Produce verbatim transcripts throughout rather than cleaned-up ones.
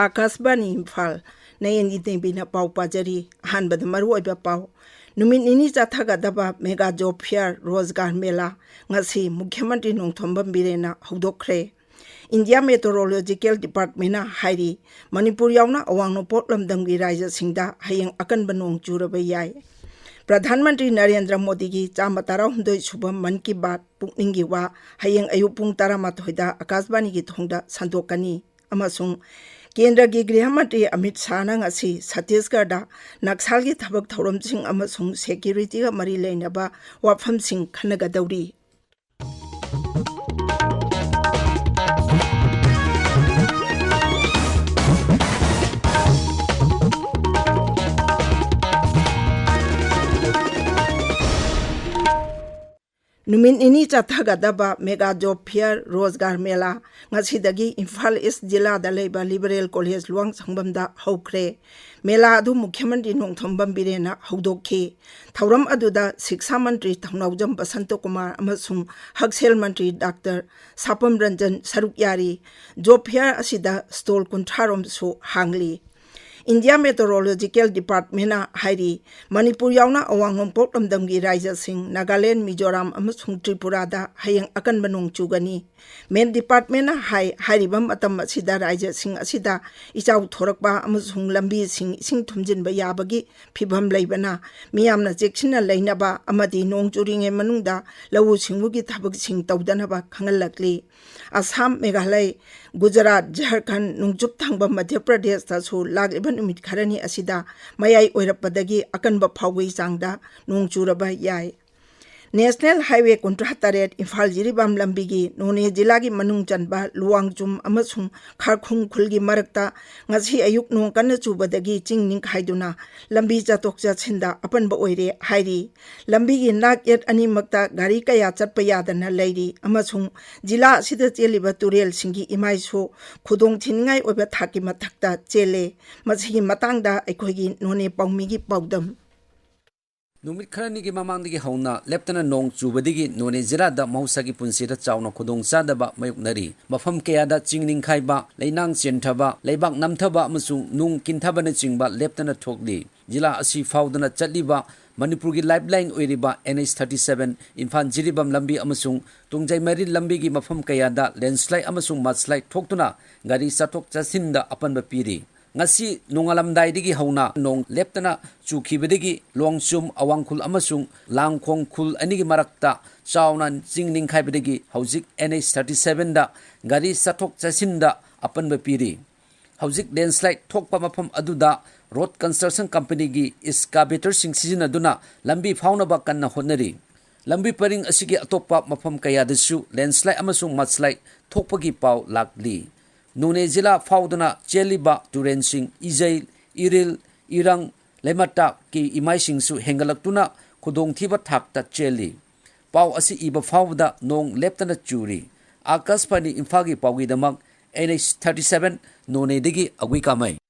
ꯑꯥꯀꯥꯁꯕꯥꯅꯤ ꯏꯝꯐꯥꯜ, ꯅꯌꯦꯟꯒꯤ ꯇꯦꯡꯕꯤꯅ ꯄꯥꯎ ꯄꯥꯖꯔꯤ꯫ ꯑꯍꯥꯟꯕꯗ ꯃꯔꯨꯑꯣꯏꯕ ꯄꯥꯎ꯫ ꯅꯨꯃꯤꯠ ꯅꯤꯅꯤ ꯆꯠꯊꯒꯗꯕ ꯃꯦꯒꯥ ꯖꯣꯕ ꯐꯤꯌꯔ ꯔꯣꯖꯒꯥꯔ ꯃꯦꯂꯥ ꯉꯁꯤ ꯃꯨꯈ꯭ꯌ ꯃꯟꯇ꯭ꯔꯤ ꯅꯣꯡꯊꯣꯝꯕꯝ ꯕꯤꯔꯦꯟꯅ ꯍꯧꯗꯣꯛꯈ꯭ꯔꯦ꯫ ꯏꯟꯗꯤꯌꯥ ꯃꯦꯇꯣꯔꯣꯂꯣꯖꯤꯀꯦꯜ ꯗꯤꯄꯥꯔꯠꯃꯦꯟꯅ ꯍꯥꯏꯔꯤ, ꯃꯅꯤꯄꯨꯔ ꯌꯥꯎꯅ ꯑꯋꯥꯡ ꯅꯣꯡꯄꯣꯛ ꯂꯝꯗꯝꯒꯤ ꯔꯥꯖ꯭ꯌꯁꯤꯡꯗ ꯍꯌꯦꯡ ꯑꯀꯟꯕ ꯅꯣꯡ ꯆꯨꯔꯕ ꯌꯥꯏ꯫ ꯄ꯭ꯔꯙꯥꯟ ꯃꯟꯇ꯭ꯔꯤ ꯅꯔꯦꯟꯗ꯭ꯔ ꯃꯣꯗꯤꯒꯤ ꯆꯥꯝꯃ ꯇꯔꯥꯍꯨꯝꯗꯣꯏ ꯁꯨꯕ ꯃꯟ ꯀꯤ ꯕꯥꯠ ꯄꯨꯛꯅꯤꯡꯒꯤ ꯋꯥ ꯍꯌꯦꯡ ꯑꯌꯨꯛ ꯄꯨꯡ ꯇꯔꯥꯃꯥꯊꯣꯏꯗ ꯑꯀꯥꯁꯕꯥꯅꯤꯒꯤ ꯊꯣꯡꯗ ꯁꯟꯗꯣꯛꯀꯅꯤ꯫ ꯑꯃꯁꯨꯡ ꯀꯦꯟꯗ꯭ꯔꯒꯤ ꯒ꯭ꯔꯤꯍ ꯃꯟꯇ꯭ꯔꯤ ꯑꯃꯤꯠ ꯁꯥꯍꯅ ꯉꯁꯤ ꯁꯠꯇꯤꯁꯒꯔꯗ ꯅꯛꯁꯜꯒꯤ ꯊꯕꯛ ꯊꯧꯔꯝꯁꯤꯡ ꯑꯃꯁꯨꯡ ꯁꯦꯀ꯭ꯌꯨꯔꯤꯇꯤꯒ ꯃꯔꯤ ꯂꯩꯅꯕ ꯋꯥꯐꯝꯁꯤꯡ ꯈꯟꯅꯒꯗꯧꯔꯤ꯫ ꯅꯨꯃꯤꯠ ꯅꯤꯅꯤ ꯆꯠꯊꯒꯗꯕ ꯃꯦꯒꯥ ꯖꯣꯕ ꯐꯤꯌꯔ ꯔꯣꯖꯒꯥꯔ ꯃꯦꯂꯥ ꯉꯁꯤꯗꯒꯤ ꯏꯝꯐꯥꯜ ꯏꯁ ꯖꯤꯂꯥꯗ ꯂꯩꯕ ꯂꯤꯕꯔꯦꯜ ꯀꯣꯂꯦꯖ ꯂꯨꯋꯥꯡꯁꯪꯕꯝꯗ ꯍꯧꯈ꯭ꯔꯦ꯫ ꯃꯦꯂꯥ ꯑꯗꯨ ꯃꯨꯈ꯭ꯌ ꯃꯟꯇ꯭ꯔꯤ ꯅꯣꯡꯊꯣꯝꯕꯝ ꯕꯤꯔꯦꯟꯅ ꯍꯧꯗꯣꯛꯈꯤ꯫ ꯊꯧꯔꯝ ꯑꯗꯨꯗ ꯁꯤꯛꯁꯥ ꯃꯟꯇ꯭ꯔꯤ ꯊꯧꯅꯥꯎꯖꯝ ꯕꯁꯟꯇ ꯀꯨꯃꯥꯔ ꯑꯃꯁꯨꯡ ꯍꯛꯁꯦꯜ ꯃꯟꯇ꯭ꯔꯤ ꯗꯥꯛꯇꯔ ꯁꯥꯄꯝ ꯔꯟꯖꯟ ꯁꯔꯨꯛ ꯌꯥꯔꯤ꯫ ꯖꯣꯕ ꯐꯤꯌꯔ ꯑꯁꯤꯗ ꯁ꯭ꯇꯣꯜ ꯀꯨꯟꯊ꯭ꯔꯥ ꯔꯣꯝꯁꯨ ꯍꯥꯡꯂꯤ꯫ ꯏꯟꯗꯤꯌꯥ ꯃꯦꯇꯣꯔꯣꯂꯣꯖꯤꯀꯦꯜ ꯗꯤꯄꯥꯔꯠꯃꯦꯟꯅ ꯍꯥꯏꯔꯤ, ꯃꯅꯤꯄꯨꯔ ꯌꯥꯎꯅ ꯑꯋꯥꯡ ꯅꯣꯡꯄꯣꯛ ꯂꯝꯗꯝꯒꯤ ꯔꯥꯖ꯭ꯌꯁꯤꯡ ꯅꯥꯒꯥꯂꯦꯟ, ꯃꯤꯖꯣꯔꯥꯝ ꯑꯃꯁꯨꯡ ꯇ꯭ꯔꯤꯄꯨꯔꯥꯗ ꯍꯌꯦꯡ ꯑꯀꯟꯕ ꯅꯣꯡ ꯆꯨꯒꯅꯤ꯫ ꯃꯦꯠ ꯗꯤꯄꯥꯔꯠꯃꯦꯟꯅ ꯍꯥꯏ, ꯍꯥꯏꯔꯤꯕ ꯃꯇꯝ ꯑꯁꯤꯗ ꯔꯥꯖ꯭ꯌꯁꯤꯡ ꯑꯁꯤꯗ ꯏꯆꯥꯎ ꯊꯣꯔꯛꯄ ꯑꯃꯁꯨꯡ ꯂꯝꯕꯤꯁꯤꯡ ꯏꯁꯤꯡ ꯊꯨꯝꯖꯤꯟꯕ ꯌꯥꯕꯒꯤ ꯐꯤꯚꯝ ꯂꯩꯕꯅ ꯃꯤꯌꯥꯝꯅ ꯆꯦꯛꯁꯤꯟꯅ ꯂꯩꯅꯕ ꯑꯃꯗꯤ ꯅꯣꯡ ꯆꯨꯔꯤꯉꯩ ꯃꯅꯨꯡꯗ ꯂꯧꯎ ꯁꯤꯡꯎꯒꯤ ꯊꯕꯛꯁꯤꯡ ꯇꯧꯗꯅꯕ ꯈꯪꯍꯜꯂꯛꯂꯤ꯫ ꯑꯁꯥꯝ, ꯃꯦꯘꯥꯂꯌ, ꯒꯨꯖꯔꯥꯠ, ꯖꯔꯈꯟꯗ, ꯅꯣꯡꯆꯨꯞ ꯊꯪꯕ ꯃꯙ꯭ꯌ ꯄ꯭ꯔꯗꯦꯁꯇꯁꯨ ꯂꯥꯛꯂꯤꯕ ꯅꯨꯃꯤꯠ ꯈꯔꯅꯤ ꯑꯁꯤꯗ ꯃꯌꯥꯏ ꯑꯣꯏꯔꯞꯄꯗꯒꯤ ꯑꯀꯟꯕ ꯐꯥꯎꯕꯒꯤ ꯆꯥꯡꯗ ꯅꯣꯡ ꯆꯨꯔꯕ ꯌꯥꯏ꯫ ꯅꯦꯁꯅꯦꯜ ꯍꯥꯏꯋꯦ ꯀꯨꯟꯊ꯭ꯔꯥ ꯇꯔꯦꯠ ꯏꯝꯐꯥꯜ ꯖꯤꯔꯤꯕꯥꯝ ꯂꯝꯕꯤꯒꯤ ꯅꯣꯅꯦ ꯖꯤꯂꯥꯒꯤ ꯃꯅꯨꯡ ꯆꯟꯕ ꯂꯨꯋꯥꯡꯆꯨꯝ ꯑꯃꯁꯨꯡ ꯈꯥꯔꯈꯨꯡ ꯈꯨꯜꯒꯤ ꯃꯔꯛꯇ ꯉꯁꯤ ꯑꯌꯨꯛ ꯅꯣꯡ ꯀꯟꯅ ꯆꯨꯕꯗꯒꯤ ꯆꯤꯡ ꯅꯤꯡꯈꯥꯏꯗꯨꯅ ꯂꯝꯕꯤ ꯆꯠꯊꯣꯛ ꯆꯠꯁꯤꯟꯗ ꯑꯄꯟꯕ ꯑꯣꯏꯔꯦ ꯍꯥꯏꯔꯤ꯫ ꯂꯝꯕꯤꯒꯤ ꯅꯥꯛ ꯌꯦꯠ ꯑꯅꯤꯃꯛꯇ ꯒꯥꯔꯤ ꯀꯌꯥ ꯆꯠꯄ ꯌꯥꯗꯅ ꯂꯩꯔꯤ ꯑꯃꯁꯨꯡ ꯖꯤꯂꯥ ꯑꯁꯤꯗ ꯆꯦꯜꯂꯤꯕ ꯇꯨꯔꯦꯜꯁꯤꯡꯒꯤ ꯏꯃꯥꯏꯁꯨ ꯈꯨꯗꯣꯡ ꯊꯤꯅꯤꯡꯉꯥꯏ ꯑꯣꯏꯕ ꯊꯥꯛꯀꯤ ꯃꯊꯛꯇ ꯆꯦꯜꯂꯦ꯫ ꯃꯁꯤꯒꯤ ꯃꯇꯥꯡꯗ ꯑꯩꯈꯣꯏꯒꯤ ꯅꯣꯅꯦ ꯄꯥꯎꯃꯤꯒꯤ ꯄꯥꯎꯗꯝ꯫ ꯅꯨꯃꯤꯠ ꯈꯔꯅꯤꯒꯤ ꯃꯃꯥꯡꯗꯒꯤ ꯍꯧꯅ ꯂꯦꯞꯇꯅ ꯅꯣꯡ ꯆꯨꯕꯗꯒꯤ ꯅꯣꯅꯦ ꯖꯤꯂꯥꯗ ꯃꯍꯧꯁꯥꯒꯤ ꯄꯨꯟꯁꯤꯗ ꯆꯥꯎꯅ ꯈꯨꯗꯣꯡꯆꯥꯗꯕ ꯃꯥꯌꯣꯛꯅꯔꯤ꯫ ꯃꯐꯝ ꯀꯌꯥꯗ ꯆꯤꯡ ꯅꯤꯡꯈꯥꯏꯕ, ꯂꯩꯅꯥꯡ ꯆꯦꯟꯊꯕ, ꯂꯩꯕꯥꯛ ꯅꯝꯊꯕ ꯑꯃꯁꯨꯡ ꯅꯨꯡ ꯀꯤꯟꯊꯕꯅꯆꯤꯡꯕ ꯂꯦꯞꯇꯅ ꯊꯣꯛꯂꯤ꯫ ꯖꯤꯂꯥ ꯑꯁꯤ ꯐꯥꯎꯗꯨꯅ ꯆꯠꯂꯤꯕ ꯃꯅꯤꯄꯨꯔꯒꯤ ꯂꯥꯏꯐꯂꯥꯏꯟ ꯑꯣꯏꯔꯤꯕ N H thirty seven Imphal Jiribam ꯂꯝꯕꯤ ꯑꯃꯁꯨꯡ ꯇꯨꯡꯖꯩ ꯃꯔꯤꯜ ꯂꯝꯕꯤꯒꯤ ꯃꯐꯝ ꯀꯌꯥꯗ ꯂꯦꯟꯁꯂꯥꯏꯠ ꯑꯃꯁꯨꯡ ꯃꯗꯁꯂꯥꯏꯠ ꯊꯣꯛꯇꯨꯅ ꯒꯥꯔꯤ ꯆꯠꯊꯣꯛ ꯆꯠꯁꯤꯟꯗ ꯑꯄꯟꯕ ꯄꯤꯔꯤ꯫ ꯉꯁꯤ ꯅꯣꯡꯉꯥꯜꯂꯝꯗꯥꯏꯗꯒꯤ ꯍꯧꯅ ꯅꯣꯡ ꯂꯦꯞꯇꯅ ꯆꯨꯈꯤꯕꯗꯒꯤ ꯂꯣꯡꯆꯨꯝ ꯑꯋꯥꯡ ꯈꯨꯜ ꯑꯃꯁꯨꯡ ꯂꯥꯡꯈꯣꯡ ꯈꯨꯜ ꯑꯅꯤꯒꯤ ꯃꯔꯛꯇ ꯆꯥꯎꯅ ꯆꯤꯡ ꯅꯤꯡꯈꯥꯏꯕꯗꯒꯤ ꯍꯧꯖꯤꯛ ꯑꯦꯟ ꯑꯩꯆ thirty seven ꯗ ꯒꯥꯔꯤ ꯆꯠꯊꯣꯛ ꯆꯠꯁꯤꯟꯗ ꯑꯄꯟꯕ ꯄꯤꯔꯤ꯫ ꯍꯧꯖꯤꯛ ꯂꯦꯟꯁꯂꯥꯏꯠ ꯊꯣꯛꯄ ꯃꯐꯝ ꯑꯗꯨꯗ ꯔꯣꯗ ꯀꯟꯁꯇ꯭ꯔꯛꯁꯟ ꯀꯝꯄꯅꯤꯒꯤ ꯏꯁꯀꯥꯕꯦꯇꯔꯁꯤꯡ ꯁꯤꯖꯤꯟꯅꯗꯨꯅ ꯂꯝꯕꯤ ꯐꯥꯎꯅꯕ ꯀꯟꯅ ꯍꯣꯠꯅꯔꯤ꯫ ꯂꯝꯕꯤ ꯄꯔꯤꯡ ꯑꯁꯤꯒꯤ ꯑꯇꯣꯞꯄ ꯃꯐꯝ ꯀꯌꯥꯗꯁꯨ ꯂꯦꯟꯁꯂꯥꯏꯠ ꯑꯃꯁꯨꯡ ꯃꯗꯁꯂꯥꯏꯠ ꯊꯣꯛꯄꯒꯤ ꯄꯥꯎ ꯂꯥꯛꯂꯤ꯫ ꯅꯣꯅꯦ ꯖꯤꯂꯥ ꯐꯥꯎꯗꯨꯅ ꯆꯦꯜꯂꯤꯕ ꯇꯨꯔꯦꯟꯁꯤꯡ ꯏꯖꯩ, ꯏꯔꯤꯜ, ꯏꯔꯪ, ꯂꯩꯃꯇꯥꯛꯀꯤ ꯏꯃꯥꯏꯁꯤꯡꯁꯨ ꯍꯦꯟꯒꯠꯂꯛꯇꯨꯅ ꯈꯨꯗꯣꯡꯊꯤꯕ ꯊꯥꯛꯇ ꯆꯦꯜꯂꯤ꯫ ꯄꯥꯎ ꯑꯁꯤ ꯏꯕ ꯐꯥꯎꯕꯗ ꯅꯣꯡ ꯂꯦꯞꯇꯅ ꯆꯨꯔꯤ꯫ ꯑꯥꯀꯥꯁꯕꯥꯅꯤ ꯏꯝꯐꯥꯜꯒꯤ ꯄꯥꯎꯒꯤꯗꯃꯛ ꯑꯦꯟ ꯑꯩꯆ thirty seven ꯅꯣꯅꯦꯗꯒꯤ ꯑꯒꯨꯏ ꯀꯥꯃꯩ꯫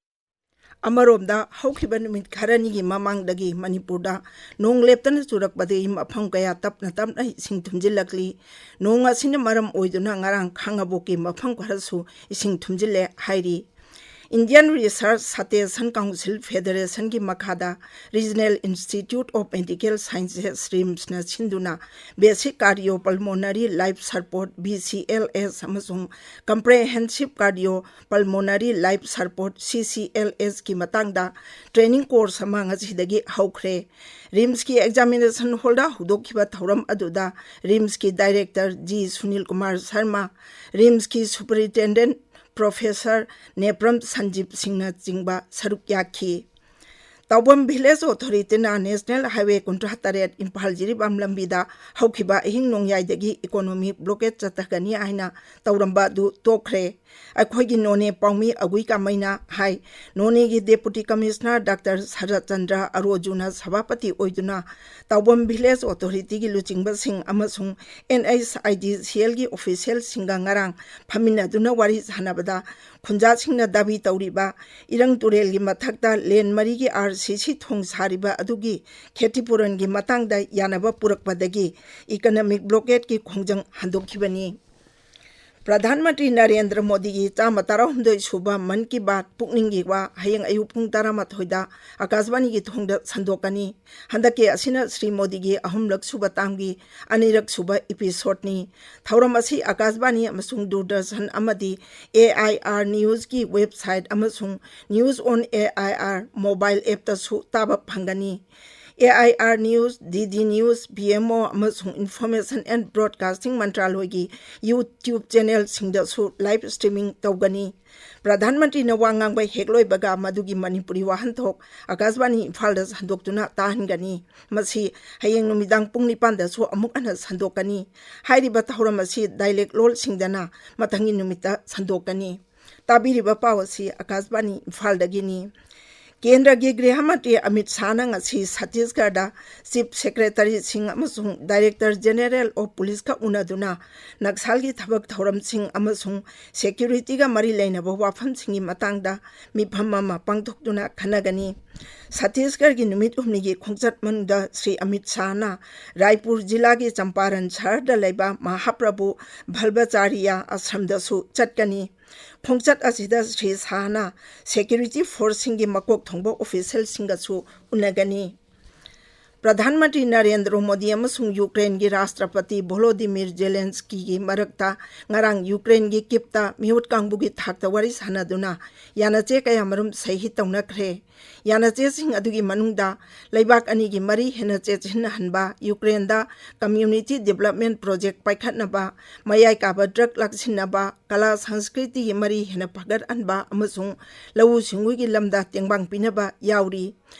ꯑꯃꯔꯣꯝꯗ, ꯍꯧꯈꯤꯕ ꯅꯨꯃꯤꯠ ꯈꯔꯅꯤꯒꯤ ꯃꯃꯥꯡꯗꯒꯤ ꯃꯅꯤꯄꯨꯔꯗ ꯅꯣꯡ ꯂꯦꯞꯇꯅ ꯆꯨꯔꯛꯄꯗꯒꯤ ꯃꯐꯝ ꯀꯌꯥ ꯇꯞꯅ ꯇꯞꯅ ꯏꯁꯤꯡ ꯊꯨꯝꯖꯤꯜꯂꯛꯂꯤ꯫ ꯅꯣꯡ ꯑꯁꯤꯅ ꯃꯔꯝ ꯑꯣꯏꯗꯨꯅ ꯉꯔꯥꯡ ꯈꯥꯉꯕꯣꯛꯀꯤ ꯃꯐꯝ ꯈꯔꯁꯨ ꯏꯁꯤꯡ ꯊꯨꯝꯖꯤꯜꯂꯦ ꯍꯥꯏꯔꯤ꯫ Indian Research Citation Council Federation ꯒꯤ ꯃꯈꯥꯗ Regional Institute of Medical Sciences, RIMS ꯅ ꯁꯤꯟꯗꯨꯅ Basic Cardiopulmonary Life Support, B C L S, ꯑꯃꯁꯨꯡ Comprehensive Cardiopulmonary Life Support, C C L S ꯀꯤ ꯃꯇꯥꯡꯗ training course ꯑꯃ ꯉꯁꯤꯗꯒꯤ ꯍꯧꯈ꯭ꯔꯦ꯫ RIMS ꯀꯤ examination hall ꯗ ꯍꯧꯗꯣꯛꯈꯤꯕ ꯊꯧꯔꯝ ꯑꯗꯨꯗ RIMS ꯀꯤ Director G Sunil Kumar Sharma, RIMS ꯀꯤ Superintendent Professor ꯅꯦꯄ꯭ꯔꯝ ꯁꯟꯖꯤꯞ ꯁꯤꯡꯅꯆꯤꯡꯕ ꯁꯔꯨꯛ ꯌꯥꯈꯤ꯫ ꯇꯥꯎꯕꯝ Village Authority ꯅ National Highway ꯀꯨꯟꯊ꯭ꯔꯥ ꯇꯔꯦꯠ ꯏꯝꯐꯥꯜ ꯖꯤꯔꯤꯕꯥꯝ ꯂꯝꯕꯤꯗ ꯍꯧꯈꯤꯕ ꯑꯍꯤꯡ ꯅꯣꯡꯌꯥꯏꯗꯒꯤ economic blockade ꯆꯠꯊꯒꯅꯤ ꯍꯥꯏꯅ ꯇꯧꯔꯝꯕ ꯑꯗꯨ ꯇꯣꯛꯈ꯭ꯔꯦ꯫ ꯑꯩꯈꯣꯏꯒꯤ ꯅꯣꯅꯦ ꯄꯥꯎꯃꯤ ꯑꯒꯨꯏ ꯀꯥꯃꯩꯅ ꯍꯥꯏ, ꯅꯣꯅꯦꯒꯤ Deputy Commissioner ꯗꯥꯛꯇꯔ ꯁꯔꯠ ꯆꯟꯗ꯭ꯔ ꯑꯔꯣꯖꯨꯅ ꯁꯚꯥꯄꯇꯤ ꯑꯣꯏꯗꯨꯅ ꯇꯥꯎꯕꯝ Village Authority ꯒꯤ ꯂꯨꯆꯤꯡꯕꯁꯤꯡ ꯑꯃꯁꯨꯡ N H I D C L ꯒꯤ official ꯁꯤꯡꯒ ꯉꯔꯥꯡ ꯐꯝꯃꯤꯟꯅꯗꯨꯅ ꯋꯥꯔꯤ ꯁꯥꯟꯅꯕꯗ ꯈꯨꯟꯖꯥꯁꯤꯡꯅ ꯗꯥꯕꯤ ꯇꯧꯔꯤꯕ ꯏꯔꯪ ꯇꯨꯔꯦꯜꯒꯤ ꯃꯊꯛꯇ lane ꯃꯔꯤꯒꯤ R ꯁꯤꯁꯤ ꯊꯣꯡ ꯁꯥꯔꯤꯕ ꯑꯗꯨꯒꯤ ꯈꯦꯇꯤꯄꯨꯔꯟꯒꯤ ꯃꯇꯥꯡꯗ ꯌꯥꯅꯕ ꯄꯨꯔꯛꯄꯗꯒꯤ economic blockade ꯀꯤ ꯈꯣꯡꯖꯪ ꯍꯟꯗꯣꯛꯈꯤꯕꯅꯤ꯫ ꯄ꯭ꯔꯙꯥꯟ ꯃꯟꯇ꯭ꯔꯤ ꯅꯔꯦꯟꯗ꯭ꯔ ꯃꯣꯗꯤꯒꯤ ꯆꯥꯝꯃ ꯇꯔꯥꯍꯨꯝꯗꯣꯏ ꯁꯨꯕ ꯃꯟ ꯀꯤ ꯕꯥꯠ ꯄꯨꯛꯅꯤꯡꯒꯤ ꯋꯥ ꯍꯌꯦꯡ ꯑꯌꯨꯛ ꯄꯨꯡ ꯇꯔꯥꯃꯥꯊꯣꯏꯗ ꯑꯀꯥꯁꯕꯥꯅꯤꯒꯤ ꯊꯣꯡꯗ ꯁꯟꯗꯣꯛꯀꯅꯤ꯫ ꯍꯟꯗꯛꯀꯤ ꯑꯁꯤꯅ ꯁ꯭ꯔꯤ ꯃꯣꯗꯤꯒꯤ ꯑꯍꯨꯝꯂꯛ ꯁꯨꯕ ꯇꯥꯝꯒꯤ ꯑꯅꯤꯔꯛ ꯁꯨꯕ episode ꯅꯤ꯫ ꯊꯧꯔꯝ ꯑꯁꯤ ꯑꯀꯥꯁꯕꯥꯅꯤ ꯑꯃꯁꯨꯡ ꯗꯨꯔꯗꯔꯁꯟ ꯑꯃꯗꯤ A I R news ꯀꯤ website ꯑꯃꯁꯨꯡ News on A I R mobile app ꯇꯁꯨ ꯇꯥꯕ ꯐꯪꯒꯅꯤ꯫ A I R news, D D news, P M O ꯑꯃꯁꯨꯡ Information and Broadcasting ꯃꯟꯇ꯭ꯔꯥꯂꯣꯏꯒꯤ YouTube channel ꯁꯤꯡꯗꯁꯨ live streaming ꯇꯧꯒꯅꯤ꯫ ꯄ꯭ꯔꯙꯥꯟ ꯃꯟꯇ꯭ꯔꯤꯅ ꯋꯥ ꯉꯥꯡꯕ ꯍꯦꯛ ꯂꯣꯏꯕꯒ ꯃꯗꯨꯒꯤ ꯃꯅꯤꯄꯨꯔꯤ ꯋꯥꯍꯟꯊꯣꯛ ꯑꯀꯥꯁꯕꯥꯅꯤ ꯏꯝꯐꯥꯜꯗ ꯁꯟꯗꯣꯛꯇꯨꯅ ꯇꯥꯍꯟꯒꯅꯤ꯫ ꯃꯁꯤ ꯍꯌꯦꯡ ꯅꯨꯃꯤꯗꯥꯡ ꯄꯨꯡ ꯅꯤꯄꯥꯟꯗꯁꯨ ꯑꯃꯨꯛ ꯍꯟꯅ ꯁꯟꯗꯣꯛꯀꯅꯤ꯫ ꯍꯥꯏꯔꯤꯕ ꯊꯧꯔꯝ ꯑꯁꯤ dialect ꯂꯣꯜꯁꯤꯡꯗꯅ ꯃꯊꯪꯒꯤ ꯅꯨꯃꯤꯠꯇ ꯁꯟꯗꯣꯛꯀꯅꯤ꯫ ꯇꯥꯕꯤꯔꯤꯕ ꯄꯥꯎ ꯑꯁꯤ ꯑꯀꯥꯁꯕꯥꯅꯤ ꯏꯝꯐꯥꯜꯗꯒꯤꯅꯤ꯫ ꯀꯦꯟꯗ꯭ꯔꯒꯤ ꯒ꯭ꯔꯤꯍ ꯃꯟꯇ꯭ꯔꯤ ꯑꯃꯤꯠ ꯁꯥꯍꯅ ꯉꯁꯤ ꯁꯠꯇꯤꯁꯒꯔꯗ Chief Secretary ꯁꯤꯡ ꯑꯃꯁꯨꯡ Director General of Police ꯀ ꯎꯅꯗꯨꯅ ꯅꯛꯁꯜꯒꯤ ꯊꯕꯛ ꯊꯧꯔꯝꯁꯤꯡ ꯑꯃꯁꯨꯡ security ꯒ ꯃꯔꯤ ꯂꯩꯅꯕ ꯋꯥꯐꯝꯁꯤꯡꯒꯤ ꯃꯇꯥꯡꯗ ꯃꯤꯐꯝ ꯑꯃ ꯄꯥꯡꯊꯣꯛꯇꯨꯅ ꯈꯟꯅꯒꯅꯤ꯫ ꯁꯠꯇꯤꯁꯒꯔꯒꯤ ꯅꯨꯃꯤꯠ ꯍꯨꯝꯅꯤꯒꯤ ꯈꯣꯡꯆꯠ ꯃꯅꯨꯡꯗ ꯁ꯭ꯔꯤ ꯑꯃꯤꯠ ꯁꯥꯍꯅ ꯔꯥꯏꯄꯨꯔ ꯖꯤꯂꯥꯒꯤ ꯆꯝꯄꯥꯔꯟ ꯁꯍꯔꯗ ꯂꯩꯕ ꯃꯍꯥꯄ꯭ꯔꯚꯨ ꯚꯜꯕꯆꯥꯔꯤꯌꯥ ꯑꯥꯁ꯭ꯔꯝꯗꯁꯨ ꯆꯠꯀꯅꯤ꯫ ꯈꯣꯡꯆꯠ ꯑꯁꯤꯗ ꯁ꯭ꯔꯤ ꯁꯥꯍꯅ security force ꯁꯤꯡꯒꯤ ꯃꯀꯣꯛ ꯊꯣꯡꯕ official ꯁꯤꯡꯒꯁꯨ ꯎꯅꯒꯅꯤ꯫ ꯄ꯭ꯔꯙꯥꯟ ꯃꯟꯇ꯭ꯔꯤ ꯅꯔꯦꯟꯗ꯭ꯔ ꯃꯣꯗꯤ ꯑꯃꯁꯨꯡ ꯌꯨꯀ꯭ꯔꯦꯟꯒꯤ ꯔꯥꯁꯇ꯭ꯔꯄꯇꯤ ꯚꯣꯂꯣꯗꯤꯃꯤꯔ ꯖꯦꯂꯦꯟꯁꯀꯤꯒꯤ ꯃꯔꯛꯇ ꯉꯔꯥꯡ ꯌꯨꯀ꯭ꯔꯦꯟꯒꯤ ꯀꯤꯞꯇ ꯃꯤꯍꯨꯠ ꯀꯥꯡꯕꯨꯒꯤ ꯊꯥꯛꯇ ꯋꯥꯔꯤ ꯁꯥꯟꯅꯗꯨꯅ ꯌꯥꯅꯆꯦ ꯀꯌꯥꯃꯔꯨꯝ ꯁꯍꯤ ꯇꯧꯅꯈ꯭ꯔꯦ꯫ ꯌꯥꯅꯆꯦꯁꯤꯡ ꯑꯗꯨꯒꯤ ꯃꯅꯨꯡꯗ ꯂꯩꯕꯥꯛ ꯑꯅꯤꯒꯤ ꯃꯔꯤ ꯍꯦꯟꯅ ꯆꯦꯠꯁꯤꯟꯅꯍꯟꯕ, ꯌꯨꯀ꯭ꯔꯦꯟꯗ community development project ꯄꯥꯏꯈꯠꯅꯕ, ꯃꯌꯥꯏ ꯀꯥꯕ drug ꯂꯥꯛꯁꯤꯟꯅꯕ, ꯀꯂꯥ ꯁꯪꯁꯀ꯭ꯔꯤꯇꯤꯒꯤ ꯃꯔꯤ ꯍꯦꯟꯅ ꯐꯒꯠꯍꯟꯕ ꯑꯃꯁꯨꯡ ꯂꯧꯎ ꯁꯤꯡꯎꯒꯤ ꯂꯝꯗ ꯇꯦꯡꯕꯥꯡ ꯄꯤꯅꯕ ꯌꯥꯎꯔꯤ꯫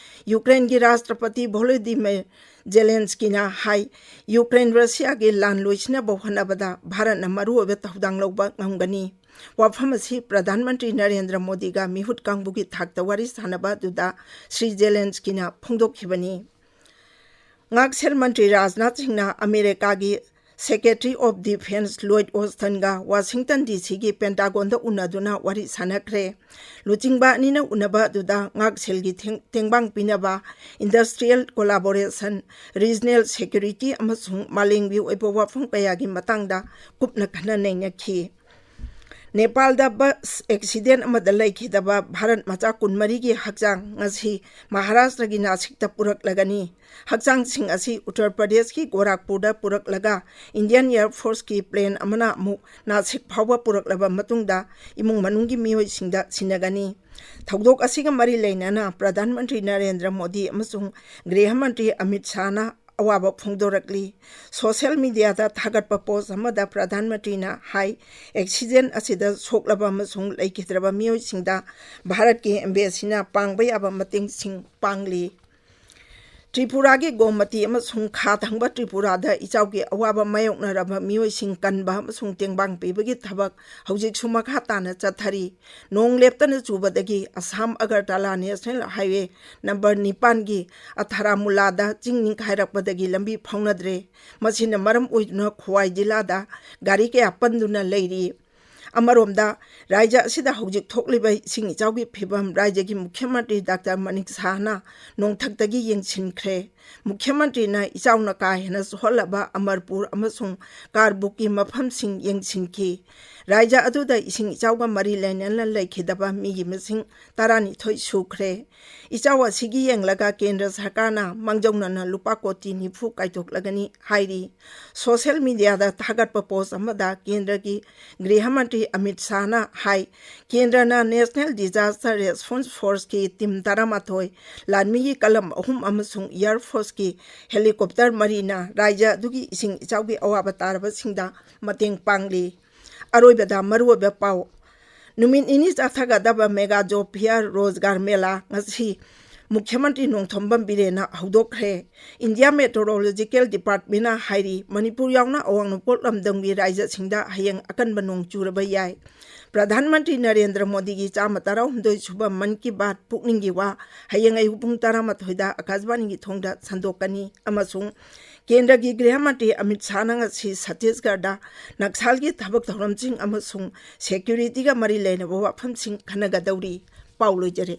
ꯌꯨꯀ꯭ꯔꯦꯟꯒꯤ ꯔꯥꯁꯇ꯭ꯔꯄꯇꯤ ꯚꯣꯂꯣꯗꯤꯃꯤꯔ ꯖꯦꯂꯦꯟꯁꯀꯤꯅ ꯍꯥꯏ, ꯌꯨꯀ꯭ꯔꯦꯟ ꯔꯁꯤꯌꯥꯒꯤ ꯂꯥꯟ ꯂꯣꯏꯁꯤꯟꯅꯕ ꯍꯣꯠꯅꯕꯗ ꯚꯥꯔꯠꯅ ꯃꯔꯨꯑꯣꯏꯕ ꯊꯧꯗꯥꯡ ꯂꯧꯕ ꯉꯝꯒꯅꯤ꯫ ꯋꯥꯐꯝ ꯑꯁꯤ ꯄ꯭ꯔꯙꯥꯟ ꯃꯟꯇ꯭ꯔꯤ ꯅꯔꯦꯟꯗ꯭ꯔ ꯃꯣꯗꯤꯒ ꯃꯤꯍꯨꯠ ꯀꯥꯡꯕꯨꯒꯤ ꯊꯥꯛꯇ ꯋꯥꯔꯤ ꯁꯥꯟꯅꯕ ꯑꯗꯨꯗ ꯁ꯭ꯔꯤ ꯖꯦꯂꯦꯟꯁꯀꯤꯅ ꯐꯣꯡꯗꯣꯛꯈꯤꯕꯅꯤ꯫ ꯉꯥꯛꯁꯦꯜ ꯃꯟꯇ꯭ꯔꯤ ꯔꯥꯖꯅꯥꯊ ꯁꯤꯡꯅ ꯑꯃꯦꯔꯤꯀꯥꯒꯤ Secretary of Defense Lloyd Austinꯒ Washington D Cꯒꯤ Pentagonꯗ ꯎꯅꯗꯨꯅ ꯋꯥꯔꯤ ꯁꯥꯟꯅꯈ꯭ꯔꯦ꯫ ꯂꯨꯆꯤꯡꯕ ꯑꯅꯤꯅ ꯎꯅꯕ ꯑꯗꯨꯗ ꯉꯥꯛꯁꯦꯜꯒꯤ ꯊꯦꯡ-, ꯇꯦꯡꯕꯥꯡ ꯄꯤꯅꯕ, industrial collaboration, regional security ꯑꯃꯁꯨꯡ ꯃꯥꯂꯦꯝꯒꯤ ꯑꯣꯏꯕ ꯋꯥꯐꯝ ꯀꯌꯥꯒꯤ ꯃꯇꯥꯡꯗ ꯀꯨꯞꯅ ꯈꯟꯅ ꯅꯩꯅꯈꯤ꯫ ꯅꯦꯄꯥꯜꯗ bus accident ꯑꯃꯗ ꯂꯩꯈꯤꯗꯕ ꯚꯥꯔꯠ ꯃꯆꯥ ꯀꯨꯟꯃꯔꯤꯒꯤ ꯍꯛꯆꯥꯡ ꯉꯁꯤ ꯃꯍꯥꯔꯥꯁꯇ꯭ꯔꯒꯤ ꯅꯥꯁꯤꯛꯇ ꯄꯨꯔꯛꯂꯒꯅꯤ꯫ ꯍꯛꯆꯥꯡꯁꯤꯡ ꯑꯁꯤ ꯎꯠꯇꯔ ꯄ꯭ꯔꯗꯦꯁꯀꯤ ꯒꯣꯔꯥꯈꯄꯨꯔꯗ ꯄꯨꯔꯛꯂꯒ Indian Air Forceꯀꯤ plane ꯑꯃꯅ ꯑꯃꯨꯛ ꯅꯥꯁꯤꯛ ꯐꯥꯎꯕ ꯄꯨꯔꯛꯂꯕ ꯃꯇꯨꯡꯗ ꯏꯃꯨꯡ ꯃꯅꯨꯡꯒꯤ ꯃꯤꯑꯣꯏꯁꯤꯡꯗ ꯁꯤꯟꯅꯒꯅꯤ꯫ ꯊꯧꯗꯣꯛ ꯑꯁꯤꯒ ꯃꯔꯤ ꯂꯩꯅꯅ ꯄ꯭ꯔꯙꯥꯟ ꯃꯟꯇ꯭ꯔꯤ ꯅꯔꯦꯟꯗ꯭ꯔ ꯃꯣꯗꯤ ꯑꯃꯁꯨꯡ ꯒ꯭ꯔꯤꯍ ꯃꯟꯇ꯭ꯔꯤ ꯑꯃꯤꯠ ꯁꯥꯍꯅ ꯑꯋꯥꯕ ꯐꯣꯡꯗꯣꯔꯛꯂꯤ꯫ Social mediaꯗ ꯊꯥꯒꯠꯄ post ꯑꯃꯗ ꯄ꯭ꯔꯙꯥꯟ ꯃꯟꯇ꯭ꯔꯤꯅ ꯍꯥꯏ, accident ꯑꯁꯤꯗ ꯁꯣꯛꯂꯕ ꯑꯃꯁꯨꯡ ꯂꯩꯈꯤꯗ꯭ꯔꯕ ꯃꯤꯑꯣꯏꯁꯤꯡꯗ ꯚꯥꯔꯠꯀꯤ embassyꯅ ꯄꯥꯡꯕ ꯌꯥꯕ ꯃꯇꯦꯡꯁꯤꯡ ꯄꯥꯡꯂꯤ꯫ ꯇ꯭ꯔꯤꯄꯨꯔꯥꯒꯤ ꯒꯣꯃꯇꯤ ꯑꯃꯁꯨꯡ ꯈꯥ ꯊꯪꯕ ꯇ꯭ꯔꯤꯄꯨꯔꯥꯗ ꯏꯆꯥꯎꯒꯤ ꯑꯋꯥꯕ ꯃꯥꯌꯣꯛꯅꯔꯕ ꯃꯤꯑꯣꯏꯁꯤꯡ ꯀꯟꯕ ꯑꯃꯁꯨꯡ ꯇꯦꯡꯕꯥꯡ ꯄꯤꯕꯒꯤ ꯊꯕꯛ ꯍꯧꯖꯤꯛꯁꯨ ꯃꯈꯥ ꯇꯥꯅ ꯆꯠꯊꯔꯤ꯫ ꯅꯣꯡ ꯂꯦꯞꯇꯅ ꯆꯨꯕꯗꯒꯤ Assam Agartala National Highway number ꯅꯤꯄꯥꯟꯒꯤ ꯑꯊꯥꯔꯥꯃꯨꯂꯥꯗ ꯆꯤꯡ ꯅꯤꯡꯈꯥꯏꯔꯛꯄꯗꯒꯤ ꯂꯝꯕꯤ ꯐꯥꯎꯅꯗ꯭ꯔꯦ꯫ ꯃꯁꯤꯅ ꯃꯔꯝ ꯑꯣꯏꯗꯨꯅ ꯈꯣꯋꯥꯏ ꯖꯤꯂꯥꯗ ꯒꯥꯔꯤ ꯀꯌꯥ ꯄꯟꯗꯨꯅ ꯂꯩꯔꯤ꯫ ꯑꯃꯔꯣꯝꯗ, ꯔꯥꯖ꯭ꯌ ꯑꯁꯤꯗ ꯍꯧꯖꯤꯛ ꯊꯣꯛꯂꯤꯕ ꯏꯁꯤꯡ ꯏꯆꯥꯎꯒꯤ ꯐꯤꯚꯝ ꯔꯥꯖ꯭ꯌꯒꯤ ꯃꯨꯈ꯭ꯌ ꯃꯟꯇ꯭ꯔꯤ ꯗꯥꯛꯇꯔ ꯃꯅꯤꯛ ꯁꯍꯥꯅ ꯅꯣꯡꯊꯛꯇꯒꯤ ꯌꯦꯡꯁꯤꯟꯈ꯭ꯔꯦ꯫ ꯃꯨꯈ꯭ꯌ ꯃꯟꯇ꯭ꯔꯤꯅ ꯏꯆꯥꯎꯅ ꯀꯥ ꯍꯦꯟꯅ ꯁꯣꯛꯍꯜꯂꯕ ꯑꯃꯔꯄꯨꯔ ꯑꯃꯁꯨꯡ ꯀꯥꯔꯕꯨꯛꯀꯤ ꯃꯐꯝꯁꯤꯡ ꯌꯦꯡꯁꯤꯟꯈꯤ꯫ ꯔꯥꯖ꯭ꯌ ꯑꯗꯨꯗ ꯏꯁꯤꯡ ꯏꯆꯥꯎꯒ ꯃꯔꯤ ꯂꯩꯅꯅ ꯂꯩꯈꯤꯗꯕ ꯃꯤꯒꯤ ꯃꯁꯤꯡ ꯇꯔꯥꯅꯤꯊꯣꯏ ꯁꯨꯈ꯭ꯔꯦ꯫ ꯏꯆꯥꯎ ꯑꯁꯤꯒꯤ ꯌꯦꯡꯂꯒ ꯀꯦꯟꯗ꯭ꯔ ꯁꯔꯀꯥꯔꯅ ꯃꯥꯡꯖꯧꯅꯅ ꯂꯨꯄꯥ ꯀꯣꯇꯤ ꯅꯤꯐꯨ ꯀꯥꯏꯊꯣꯛꯂꯒꯅꯤ ꯍꯥꯏꯔꯤ꯫ Social mediaꯗ ꯊꯥꯒꯠꯄ post ꯑꯃꯗ ꯀꯦꯟꯗ꯭ꯔꯒꯤ ꯒ꯭ꯔꯤꯍ ꯃꯟꯇ꯭ꯔꯤ ꯑꯃꯤꯠ ꯁꯥꯍꯅ ꯍꯥꯏ, ꯀꯦꯟꯗ꯭ꯔꯅ National Disaster Response Forceꯀꯤ team ꯇꯔꯥꯃꯥꯊꯣꯏ, ꯂꯥꯟꯃꯤꯒꯤ ꯀꯂꯝ ꯑꯍꯨꯝ ꯑꯃꯁꯨꯡ Air Forceꯀꯤ helicopter ꯃꯔꯤꯅ ꯔꯥꯖ꯭ꯌ ꯑꯗꯨꯒꯤ ꯏꯁꯤꯡ ꯏꯆꯥꯎꯒꯤ ꯑꯋꯥꯕ ꯇꯥꯔꯕꯁꯤꯡꯗ ꯃꯇꯦꯡ ꯄꯥꯡꯂꯤ꯫ ꯑꯔꯣꯏꯕꯗ ꯃꯔꯨꯑꯣꯏꯕ ꯄꯥꯎ꯫ ꯅꯨꯃꯤꯠ ꯅꯤꯅꯤ ꯆꯠꯊꯒꯗꯕ Mega Job Fair ꯔꯣꯖꯒꯥꯔ ꯃꯦꯂꯥ ꯉꯁꯤ ꯃꯨꯈ꯭ꯌ ꯃꯟꯇ꯭ꯔꯤ ꯅꯣꯡꯊꯣꯝꯕꯝ ꯕꯤꯔꯦꯟꯅ ꯍꯧꯗꯣꯛꯈ꯭ꯔꯦ꯫ India Meteorological Departmentꯅ ꯍꯥꯏꯔꯤ, ꯃꯅꯤꯄꯨꯔ ꯌꯥꯎꯅ ꯑꯋꯥꯡ ꯅꯣꯡꯄꯣꯛ ꯂꯝꯗꯝꯒꯤ ꯔꯥꯖ꯭ꯌꯁꯤꯡꯗ ꯍꯌꯦꯡ ꯑꯀꯟꯕ ꯅꯣꯡ ꯆꯨꯔꯕ ꯌꯥꯏ꯫ ꯄ꯭ꯔꯙꯥꯟ ꯃꯟꯇ꯭ꯔꯤ ꯅꯔꯦꯟꯗ꯭ꯔ ꯃꯣꯗꯤꯒꯤ ꯆꯥꯝꯃ ꯇꯔꯥꯍꯨꯝꯗꯣꯏ ꯁꯨꯕ ꯃꯟ ꯀꯤ ꯕꯥꯠ ꯄꯨꯛꯅꯤꯡꯒꯤ ꯋꯥ ꯍꯌꯦꯡ ꯑꯌꯨꯛ ꯄꯨꯡ ꯇꯔꯥꯃꯥꯊꯣꯏꯗ ꯑꯀꯥꯁꯕꯥꯅꯤꯒꯤ ꯊꯣꯡꯗ ꯁꯟꯗꯣꯛꯀꯅꯤ꯫ ꯑꯃꯁꯨꯡ ꯀꯦꯟꯗ꯭ꯔꯒꯤ ꯒ꯭ꯔꯤꯍ ꯃꯟꯇ꯭ꯔꯤ ꯑꯃꯤꯠ ꯁꯥꯍꯅ ꯉꯁꯤ ꯁꯠꯇꯤꯁꯒꯔꯗ ꯅꯛꯁꯜꯒꯤ ꯊꯕꯛ ꯊꯧꯔꯝꯁꯤꯡ ꯑꯃꯁꯨꯡ ꯁꯦꯀ꯭ꯌꯨꯔꯤꯇꯤꯒ ꯃꯔꯤ ꯂꯩꯅꯕ ꯋꯥꯐꯝꯁꯤꯡ ꯈꯟꯅꯒꯗꯧꯔꯤ꯫ ꯄꯥꯎ ꯂꯣꯏꯖꯔꯦ꯫